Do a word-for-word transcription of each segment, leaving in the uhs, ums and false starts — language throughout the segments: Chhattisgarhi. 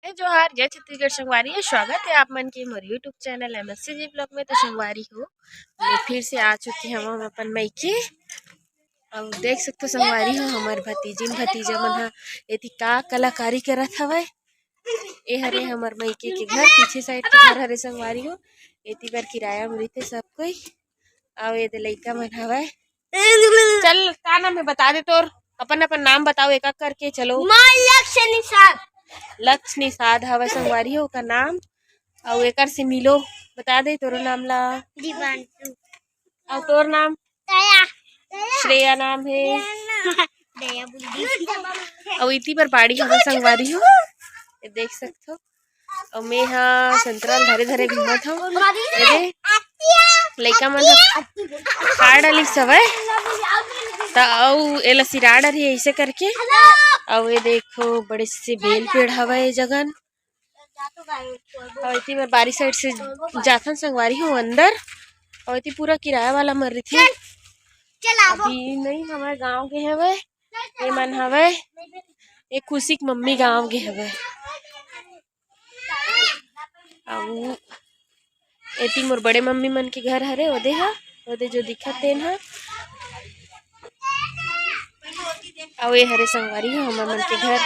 जोहार, जय छत्तीसगढ़ संगवारी हो। स्वागत है आप मन के मोर YouTube चैनल एमएससीजी ब्लॉग में। तो संगवारी हो, मैं फिर से आ चुके हवं हम अपन मइके। अउ देख सकथो संगवारी हो, हमर भतीजिन भतीजा मन ह एती का कलाकारी करत हवय। ए हरे हमर मइके के घर, पीछे साइड के घर हरे संगवारी हो। एती बर किराया में रहिथे सब कोई। अउ ए दे लइका मन हवय। चल, का नाम है, बता दे तोर, अपन अपन नाम बताओ एक एक करके। चलो। मोर लक्ष्य निषाद। लक्ष्य निषाद हवय संगवारी हो ओकर नाम। अउ एकर से मिलो, बता दे तोरो नाम ला। दीपांशु। अउ तोर नाम? दया। श्रेया नाम है। दया बोल दी। अउ इती बर बाड़ी हवय संगवारी हो, ये देख सकथो। अउ मैं हा संतरा ल धरे धरे घूमत हव। अरे, लइका मन ह खाड़ डालिस हवय, त अउ एला सिरा डरही ऐसे करके। अउ ये देखो, बड़े से बेल पेड़ हवय ए जगन। अउ एती बर बारी साइड से जाथन संगवारी हो अंदर। अउ एती पूरा किराया वाला मन रहिथे। चल, चल आबो। अभी नहीं, हमर गांव गे हवय। ये मन हवय, ये खुशी के मम्मी गांव गे हवय। अउ एती मोर बड़े मम्मी मन के घर हरे, ओदे ह, ओदे जो दिखत तेन ह। अउ ये हरे संगवारी हो हमर मन के घर,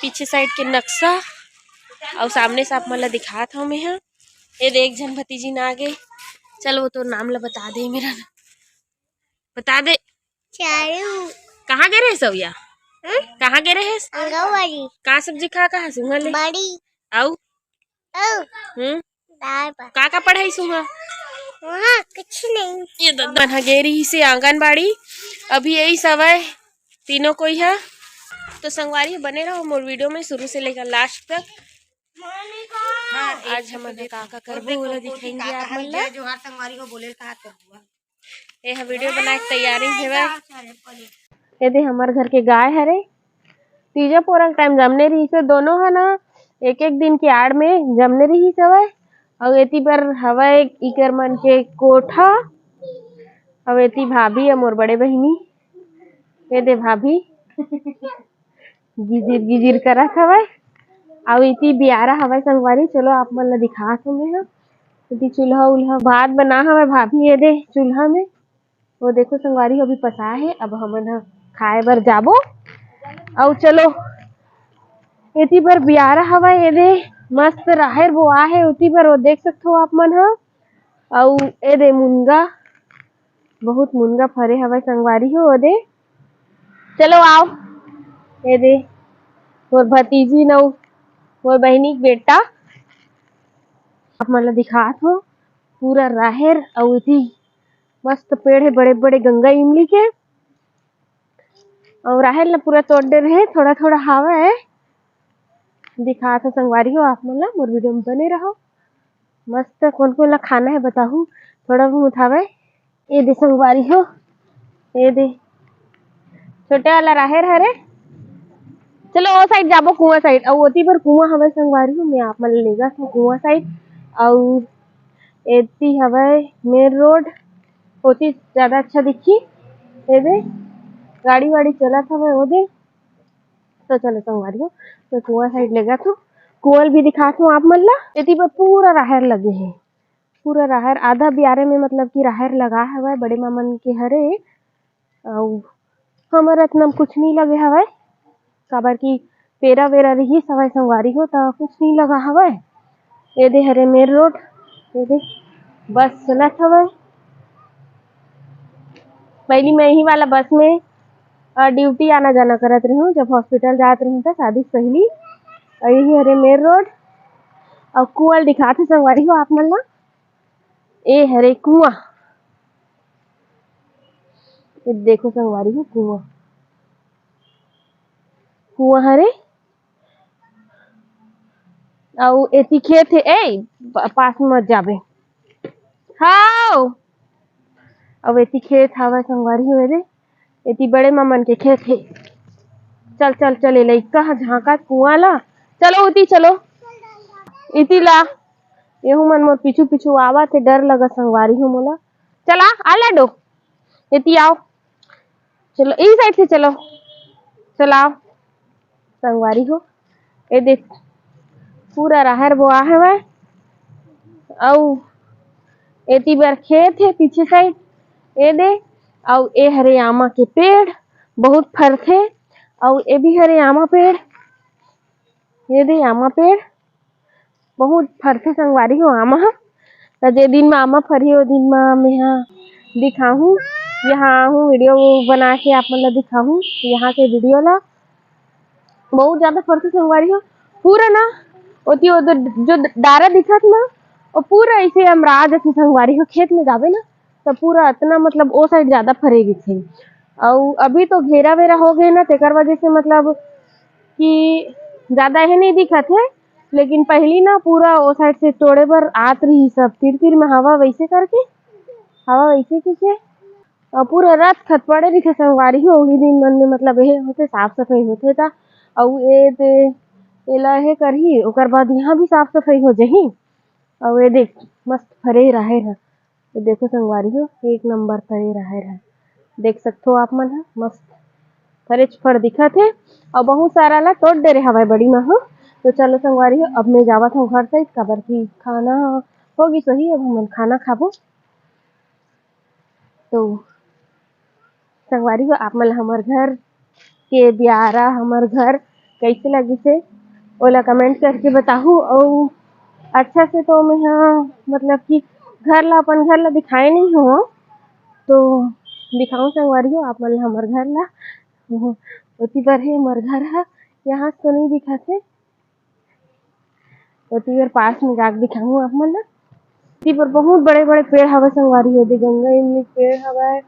पीछे साइड के नक्शा। अउ सामने से आप मन ला दिखात हव मैं ह। ये दे एक झन भतीजी ना आगे। चल, वो तोर नाम ला बता दे, मेरा बता दे। चारू। कहाँ गे रहे सविया? हम्म? कहाँ गे रहे? आंगनबाड़ी। का सब्जी खा, कहाँ सुहा ले? बड़ी। अउ? अउ? हम्म। दाल भात। का का पढ़ाई सुहा? वहाँ कुछ नहीं। ये दद्दा मन ह गे रही से आंगनबाड़ी। अभी यही सवय तीनों कोई है। तो संगवारी बने रहो मोर वीडियो में शुरू से लेकर लास्ट तक। हाँ, आज हमन ह का का करबो, ओला दिखाएंगे आप मन ला। जय जोहार संगवारी हो, बोले का करबो। ए ह वीडियो बनाए के तैयारी में हेवय। ये दे हमर घर के गाय हरे, तीजा पोरा के टाइम जमने रहिस हे, दोनों ह ना एक एक दिन के आड़ में जमने रहिस हवय। अउ एती बर हवय इकर मन के कोठा, अउ एती भाभी अउ मोर बड़े बहिनी। ये दे भाभी गिजिर गिजिर करत हवय। अउ इति बियारा हवय संगवारी, चलो आप मन ल दिखात हव मैं ह। इति चूल्हा उल्हा भात बना हवय भाभी, ये दे चूल्हा में। वो देखो संगवारी, अभी पसा हे, अब हमन ह खाए बर जाबो। अउ चलो, एती बर बियारा हवय, ये दे मस्त राहेर बोआ हे ओती बर, वो देख सकथो आप मन ह। अउ ए दे मुनगा, बहुत मुनगा फरे हवय संगवारी हो, ओ दे। चलो आओ, ए दे मोर भतीजी नऊ, मोर बहिनी के बेटा। आप मन ल दिखात हो पूरा राहेर, अउ इति मस्त पेड़ हे बड़े-बड़े गंगा इमली के, अउ राहेर ल पूरा तोड़ डरे हे, थोड़ा-थोड़ा हावय। दिखात हो संगवारी हो आप मन ल, मोर वीडियो में बने रहो। मस्त कोन कोन ला खाना हे बताहू, थोड़ा बहुत हावय। ए दे संगवारी हो, ए दे छोटे वाला राहेर हरे। चलो ओ साइड जाबो कुआं साइड, अउ ओती बर कुआं हवय संगवारी हो, मैं आप मन ले जात हूँ कुआं साइड। अउ एती हवय मेन रोड, ओती ज्यादा अच्छा दिखी। ए दे गाड़ी वाड़ी चलत हवय ओ दे। तो चलो संगवारी हो, मैं कुआं साइड ले जात हूँ, कुआं भी दिखात हूँ आप मन ला। एती बर पूरा राहेर लगे हे, पूरा राहेर आधा बियारे में मतलब कि राहेर लगा हवय, बड़े मामन के हरे। अउ हमर अतना कुछ नहीं लगे हवय, काबर कि पेरा वेरा रिहिस हवय संगवारी हो, त कुछ नहीं लगा हवय। ए दे हरे मेन रोड, ए दे बस चलत हवय। पहली मैं यही वाला बस में, अ, ड्यूटी आना जाना करत रही हूँ, जब हॉस्पिटल जात रही हूँ त शादी से पहली। अउ यही हरे मेन रोड, अउ कुआं ल दिखात हे संगवारी हो आप मन ला। ए हरे कुआं, ए देखो संगवारी हो कुआं, कुआं हरे। अउ एती खेत हे, ए, प-, पास में मत जाबे। हाव। अउ एती खेत हावय संगवारी हो रे, एती बड़े मामन के खेत हे। चल, चल, चल, ए लइका ह झांकत कुआं ला। चलो, उती चलो, इती ला। एहू मन मोर पीछू पीछू आवत हे, डर लगत संगवारी हो मोला। चला, आ लाडो, एती आओ। चलो, ई साइड से चलो, चलाओ संगवारी हो। ए देख, पूरा राहर बोआ हवय। अउ एती बर खेत हे पीछे साइड, ए दे। अउ ए हरे आमा के पेड़, बहुत फरथे। अउ ए भी हरे आमा पेड़, ए दे आमा पेड़, बहुत फरथे संगवारी हो आमा ह। त जे दिन म आमा फरही, ओ दिन म मेहा दिखाहूँ, यहाँ आहूँ, वीडियो बना के आप मन ला दिखाहूँ यहाँ के वीडियो ला। बहुत ज्यादा फरथे संगवारी हो। पूरा ना ओती, ओ दे जो डारा दिखत ना, ओ पूरा ऐसे अमरा जथे संगवारी हो। खेत में जाबे ना, त पूरा अतना, मतलब, ओ साइड ज्यादा फरे रहिथे। अउ अभी तो घेरा वेरा हो गए ना, तेकर वजह से, मतलब, कि ज्यादा हे नहीं दिखत हे, लेकिन पहली ना पूरा ओ साइड से तोड़े बर आत रही सब, तीर तीर में हवा वैसे करके, हवा वैसे करके, अउ पूरा रथ खत पड़े रहिथे संगवारी हो। ओही दिन मन में, मतलब, एहे होथे, साफ सफाई होथे ता। अउ ए दे, एला हे करही, ओकर बाद यहाँ भी साफ सफाई हो जाही। अउ ए देख, मस्त फरे राहेर ह। ये देखो संगवारी हो, एक नंबर फरे राहेर ह। देख सकथो आप मन ह, मस्त फरेच फर दिखत हे। अउ बहुत सारा ला तोड़ डरे हवय बड़ी माँ ह। तो चलो संगवारी हो, अब मैं जावत हूँ घर साइड, काबर कि खाना हो गिस होही, अब हमन खाना खाबो। तो संगवारी हो, आप मन ला हमर घर के बियारा, हमर घर कैसे लगिस हे, ओला कमेंट करके बताहू। अउ अच्छा से तो मैं ह, मतलब कि घर ला, अपन घर ला दिखाए नहीं हो, तो दिखाऊँ संगवारी हो आप मन ला हमर घर ला। ओती बर हे हमर घर ह, यहाँ से तो नहीं दिखत हे। ओती बर पास में जाके दिखाहूँ आप मन ला। ओती बर बहुत बड़े-बड़े पेड़ हवय संगवारी हो, दे गंगा इमली के पेड़ हवय।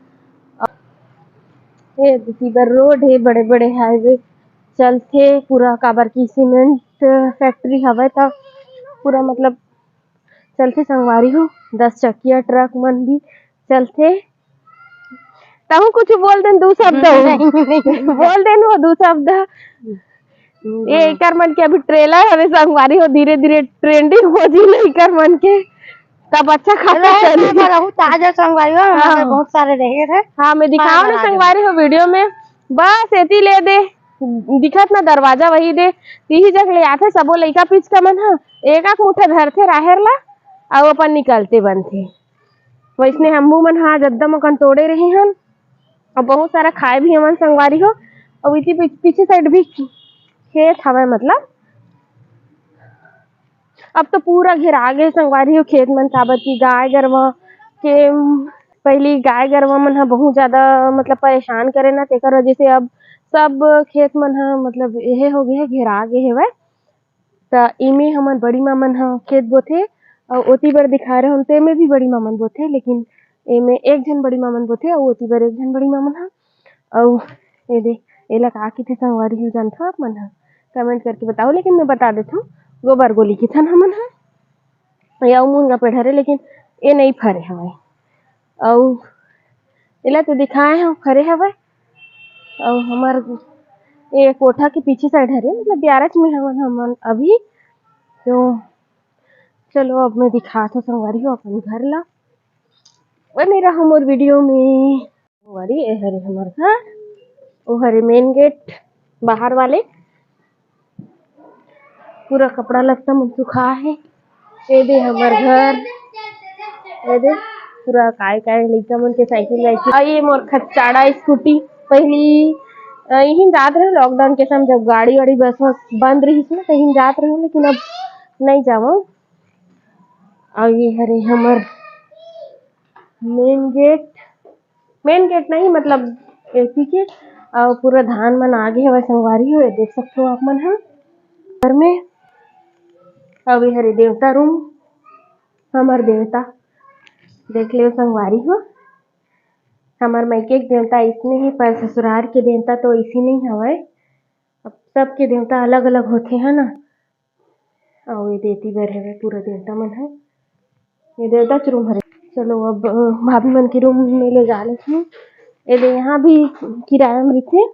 ए ओती बर रोड हे, बड़े-बड़े हाईवे चलथे पूरा, काबर की सीमेंट फैक्ट्री हवय, त पूरा, मतलब, चलथे संगवारी हो, दस चकिया ट्रक मन भी चलथे। तहूँ कुछ बोल देन दू शब्द। नहीं, नहीं। बोल देन वो दू शब्द। ये एकर मन के अभी ट्रेलर हवे संगवारी हो, धीरे धीरे ट्रेंडिंग हो जी एकर मन के। तब अच्छा खासा रहे चली। मैं रहूँ ताजा संगवारी हो, हमारे हाँ। बहुत सारे रहे थे। हाँ, मैं दिखाओ ना संगवारी हो वीडियो में। बस एती ले दे, दिखत ना दरवाजा वही दे, तिही जग ले आथे सबो लइका पिचका मन ह, एक आक मुठा धरथे राहेर ला, अउ अपन निकलते बनथे। वैसने हमू मन ह आज अद्दम अकन तोड़े रहे हन, अउ बहुत सारा खाए भी हमन संगवारी हो। अउ इति पी-, पीछे साइड भी खेत हवय, मतलब अब तो पूरा घेरा गे संगवारी हो खेत मन, काबर की गाय गरवा के, पहली गाय गरवा मन ह बहुत ज्यादा, मतलब, परेशान करे ना, तेकर वजह से अब सब खेत मन ह, मतलब, एहे हो गे हे, घेरा गे हेवय। त इमे हमर बड़ी माँ मन ह खेत बोथे, अउ ओती बर दिखा रहे हन, तेमे भी बड़ी माँ मन बोथे, लेकिन एमे एक झन बड़ी माँ मन बोथे, अउ ओती बर एक झन बड़ी माँ मन ह। अउ ए दे, एला का कहिथे संगवारी हो, जानथव आप मन ह? कमेंट करके बताओ, लेकिन मैं बता देथव, गोबर गोली कहिथन हमन ह। या अउ मुनगा पेड़ हरे, लेकिन ए नइ फरे हवय। अउ एला तो दिखाए हव, फरे हवय। अउ हमर ए कोठा के पीछे साइड हरे, मतलब बियारच में हवन हमन अभी। तो चलो, अब मैं दिखात हव संगवारी हो अपन घर ला। बने रहो मोर वीडियो में। संगवारी, ए हरे हमर घर, ओ हरे मेन गेट बाहर वाले। पूरा कपड़ा लत्ता मन सुखा हे। ए दे हमर घर, ए दे पूरा काय काय लइका मन के साइकिल वाइकिल। अउ ये मोर खच्चाड़ा स्कूटी, पहली, अ, इहिन जात रहे लॉकडाउन के समय, जब गाड़ी वाड़ी बस वस बंद रहिस ना, तहिन जात रहे, लेकिन अब नहीं जावं। अउ ये हरे हमर मेन गेट, मेन गेट नहीं, मतलब एसी के। अउ पूरा धान मन आगे हवय संगवारी हो, ये देख सकथो आप मन ह घर में। अउ ये हरे देवता रूम, हमर देवता देख लेव संगवारी हो। हमर मायके के देवता अइसने हे, पर ससुरार के देवता तो अइसे नहीं हवय। अब सबके देवता अलग-अलग होथे, है ना? अउ ये दे एती बर हवय पूरा देवता मन ह। ये देवता के रूम हरे। चलो अब, अ, भाभी मन के रूम में ले जा लेथन। ये दे यहाँ भी किराया में रहिथे,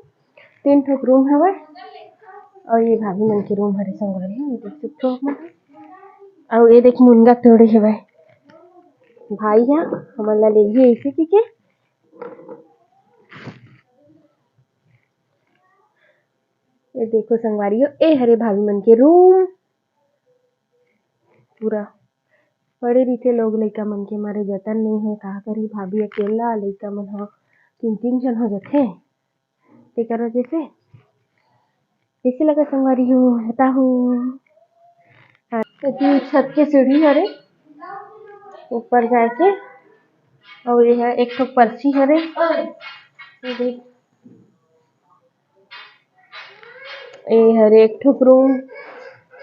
तीन ठो रूम हवय। अउ ये भाभी मन के रूम हरे संगवारी, ये देख सकथो आप मन। अउ ये देख मुनगा तोड़े हवय भाई ह, हमन ला लेगे ऐसे कहिके। ये देखो संगवारी हो, ए हरे भाभी मन के रूम। पूरा पड़े रहिथे। लोग लइका मन के मारे जतन नइ होय, का करही भाभी अकेला, लइका मन ह तीन तीन झन हो जथे, तेकर वजह से कइसे लगा संगवारी हो, बताहू। हाँ, एती छत के सीढ़ी हरे ऊपर जाए के, अउ ये ह एक ठो परछी हरे। ये देख, ए हरे एक ठो रूम,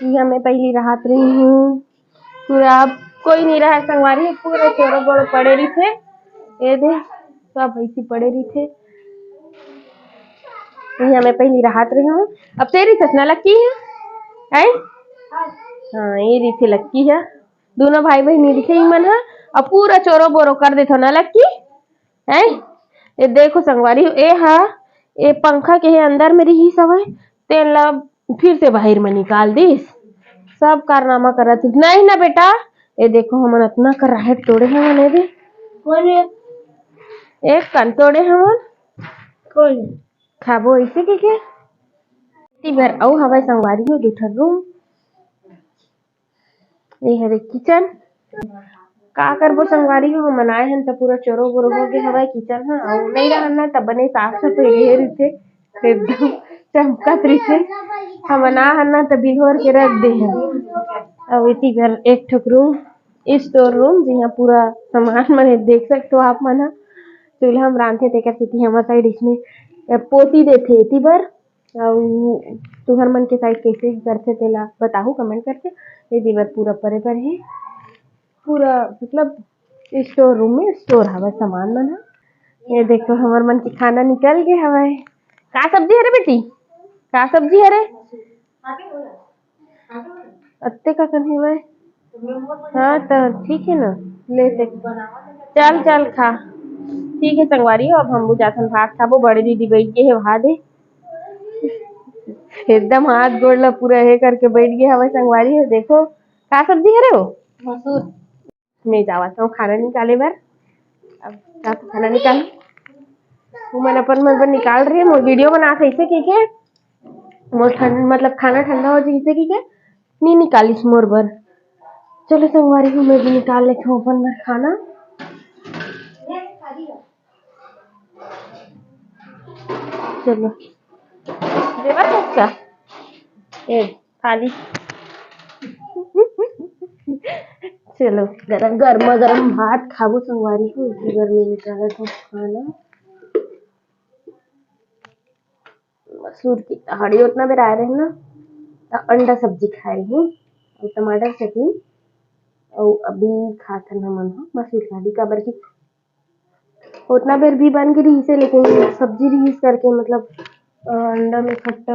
इहाँ मैं पहिली रहत रहे हूँ। पूरा अब कोई नहीं रहा संगवारी, पूरा चोरो बोरो पड़े रहिथे। ये दे, सब ऐसी पड़े रहिथे। इहाँ मैं पहिली रहत रहे हूँ। अब तेरी ससना लक्की है, हैं? हाँ, ये रहिथे लक्की है। दोनों भाई बहिनी रहिथे इमन ह, अब पूरा चोरो बोरो कर देथो ना लक्की, हैं? ये देखो संगवारी हो, ए हा, ए पंखा के हे अंदर में रिहिस हवय, तेन ला फिर से बाहिर में निकाल दिस। सब कारनामा करत हे। नहीं ना बेटा, ये देखो हमन अतना कराहेट तोड़े हवन, ये दे। कौन है? एक कन तोड़े हवन। कौन? खाबो ऐसे के के? ती भर अउ हवय संगवारी हो, दू ठन रूम। ये हरे किचन। का करबो संगवारी हो, हमन आए हन त पूरा चोरो बोरो हो गे हवय किचन ह, अउ नइ रहन ना त बने साफ सफाई रहे रहिथे, एकदम चमकत रहिथे। हमन आ हन ना त बिल्होर के रख दे हन। अउ एती घर एक ठो रूम, स्टोर रूम, जिहां पूरा सामान मन हे, देख सकथो आप मन ह। चूल्हा म रांधथे, तेकर सेती हमर साइड इसने पोती देथे एती बर। अउ तुहर मन के साइड कइसे करथे तेला बताहू कमेंट करके। ये दीवार पूरा परे पर हे, पूरा मतलब स्टोर रूम में स्टोर हवय सामान मन ह। ये देखो हमर मन के खाना निकल गे हवय। का सब्जी हरे बेटी? का सब्जी हरे? अत्ते का कन हवय? हाँ, त ठीक हे ना, ले ते। चल, चल, खा। ठीक हे संगवारी हो, अब हमहू जाथन भात खाबो। बड़े दीदी बइठ गे हे वहा दे, एकदम हाथ गोड़ ला पूरा हे करके बइठ गे हवय संगवारी हो। देखो, का सब्जी हरे वो? मसूर। मैं जावत हूँ खाना निकाले बर। अब का खाना निकाल, वो मन अपन मन बर निकाल रहे, मोर वीडियो बनात हे ऐसे कहिके, मोर ठंड मतलब खाना ठंडा हो जइसे कहिके, नी निकालिस मोर बर। चलो संगवारी हो, मैं भी निकाल लेथव अपन बर खाना। चलो, देवा तो का? ए, थाली। चलो, गरम, गरमा गरम भात खाबो संगवारी हो, इसी बर मैं निकालत हव खाना। मसूर की हड़ी ओतना बेर आए रहे ना, त अंडा सब्जी खाए रहे अउ टमाटर चटनी, अउ अभी खाथन हमन ह मसूर की हड़ी, काबर की ओतना बेर भी बन गे रिहिस हे, लेकिन सब्जी रिहिस करके, मतलब, अ, अंडा में खट्टा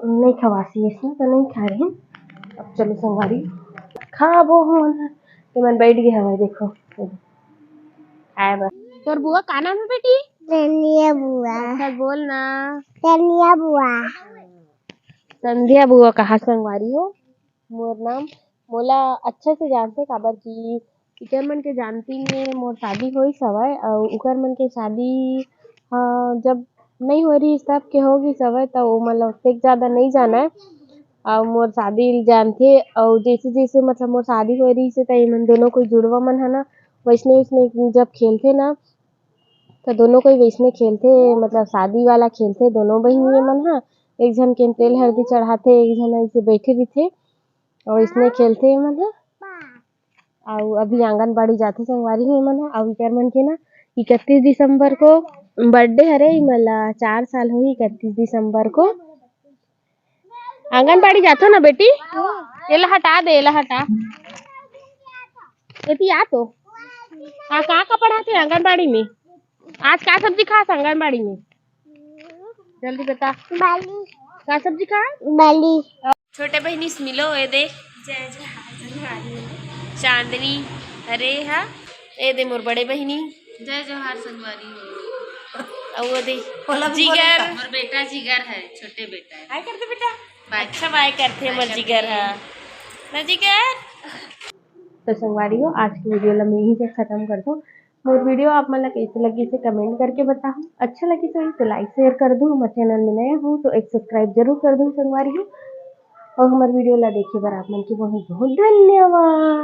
नहीं खवासी अइसने, तो नहीं खाए रहे। अब चलो संगवारी खाबो हमन, एमन बैठ गे हवय, देखो, खाए बर। तोर बुआ का नाम है बेटी? रनिया बुआ। अच्छा बोल ना। रनिया बुआ। संध्या बुआ कहा संगवारी हो, मोर नाम मोला अच्छा से जानथे, काबर कि इकर मन के जानती में मोर शादी होइस हवय, अउ उकर मन के शादी ह जब नई होए रिहिस तब के हो गिस हवय, त ओमन ला ओतेक ज्यादा नई जानय। अउ मोर शादी ल जानथे, अउ जैसे जैसे मतलब मोर शादी होए रिहिस हे, त एमन दोनों कोई जुड़वा मन ह ना वैसने वैसने जब खेलथे ना, त दोनों कोई वैसने खेलथे, मतलब शादी वाला खेलथे दोनों बहिनी मन ह। एक झन के तेल हरदी चढ़ाथे, एक झन ऐसे बैठे रहिथे, अउ इसने खेलथे एमन ह। अउ अभी आंगनबाड़ी जाथे संगवारी हो एमन ह। अउ इकर मन के ना इकतीस दिसंबर को बर्थडे हरे, इमन ला चार साल होही इकतीस दिसंबर को। आंगनबाड़ी जाथो ना बेटी? एला हटा दे, एला हटा। एती आ तो। आ, का का पढ़ाथे आंगनबाड़ी में? आज का सब्जी खास आंगनबाड़ी में? जल्दी बता। बाली। का सब्जी खा? बाली। छोटे बहिनी से मिलो, ए दे। जय जोहार संगवारी हो। चांदनी, अरे हा, ए दे मोर बड़े बहिनी। जय जोहार संगवारी हो। अउ ओ दे, बोला भी जिगर। बोला। मोर बेटा जिगर है, छोटे बेटा है। हाय कर दे बेटा। बाय। अच्छा बाय करथे मोर जिगर हा। ना जिगर। तो संगवारी हो, आज की वीडियो ला मैं यहीं से खत्म करथों। मोर वीडियो आप मन ला कैसे लगिस हे कमेंट करके बताहू। अच्छा लगिस होही तो लाइक शेयर कर दू, हमर चैनल में नया हो तो एक सब्सक्राइब जरूर कर दू संगवारी हो। अउ हमर वीडियो ला देखे बर आप मन के बहुत बहुत धन्यवाद।